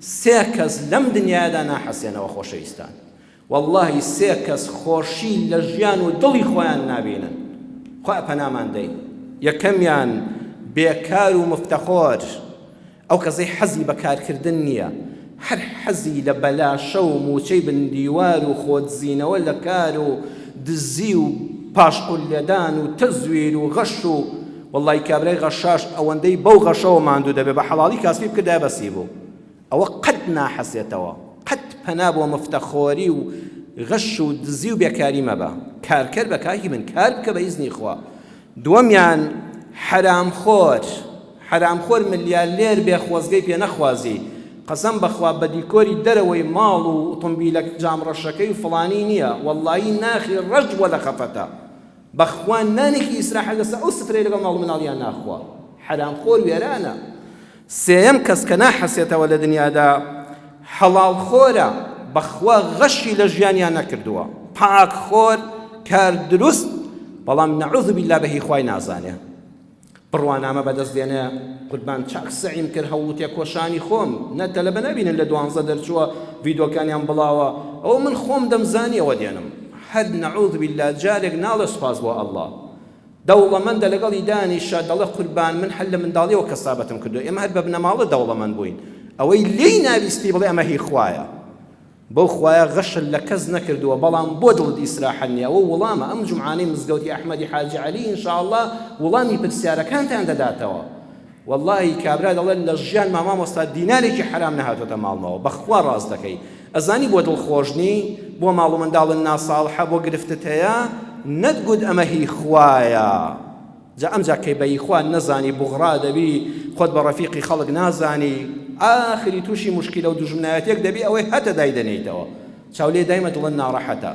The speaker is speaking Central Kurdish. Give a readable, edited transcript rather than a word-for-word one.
سێ کەس لەم دنیایەدا ناحەسێنەوە خۆشەویستان وەڵاهی سێ کەس خۆشی لە ژیان و دڵی خۆیان نابینن خوا پەنامان دەی یەکەمیان بێکار و مفتەخۆر ئەو کەسەی حەزی بە کارکردن نییە هەر حەزی لە بەلاشە و موچەی بن دیوار و خۆدزینەوە لە کار و دزی و پاشقول لێدان و تەزویر و غەش و وەڵی کابرای غەشاش ئەوەندەی بەو غەشەوە ماندوو دەبێ بە حەڵاڵی کاسبی بکردایە بەسی بوو ئەوە قەت ناحەسێتەوە قەت پەنا بۆ مفتەخۆری و غەش و دزی و بێکاری مەبە کارکەر بە کاکی من کار بکە بە ئیزنی خوا دووەمیان حەرامخۆر حەرامخۆر ملیارلێر بێ خۆزگەی پێ نەخوازی قەسەم بەخوا بە دیکۆری دەرەوەی ماڵ و ئوتومبیلە جام ڕەشەکەی و فڵانی نییە وەڵڵایی ناخی ڕەش بووە لە خەفەتە بەخوا نانێکی ئیسراحەت لەسەر ئەو سفرەی لەگەڵ ماڵ و مناڵیان ناخوا حەرامخۆر وێرانە سێیەم کەس کە ناحەسێتەوە لە دنیادا حەڵاڵ خۆرە بەخوا غەشی لە ژیانیا نەکردووە پاک خۆر کار دروست بەڵام نعوذ باللە بە هی خوای نازانێ بڕوانامە بەدەست دێنێ قوربان چاک سەعیم کرد هەوڵ و تێکۆشانی خۆم نە تەلەبە نابینن لە دوانزە دەرچووە ڤیدۆکانیان بڵاوە ئەوە من خۆم دەمزانیەوە دێنم هەر نعوذ باللە جارێک ناڵێ سوپاس بۆ اللە دەوڵەمەندە لەگەڵی دانیشە دەڵێ قوربان من هەر لە منداڵیەوە کەسابەتم کردووە ئێمە هەر بە بنەماڵە دەوڵەمەند بووین ئەوەی لێی نابیستی بڵێ ئەمە هی خوایە بەو خوایە غەشت لە کەس نەکردووە بەڵام بۆ دڵت ئیسراحەت نییە ئەوە وڵامە ئەم جومعانەی مزگەوتی ئەحمەدی حاجی عەلی ان شاء اللە وڵامی پرسیارەکانتان دەداتەوە وەڵاهی کابرا دەڵێت لە ژیانما مامۆستا دینارێکی حەرام نەهاتۆتە ماڵمەوە بەخوا ڕاست دەکەی ئەزانی بۆ دڵ خۆش نی بۆ ماڵ و منداڵت ناساڵحە بۆ گرفتت هەیە نەتگوت ئەمە هی خوایە جا ئەمجا کەی بە هی خوا نەزانی بوغڕا دەبی خۆت بە ڕەفیقی خەڵک نازانی ئاخری تووشی موشکیلە و دوژمنایەتێک دەبی ئەوەی هەتە دایدەنێیتەوە چاو لێ دایمە دڵت ناڕەحەتە.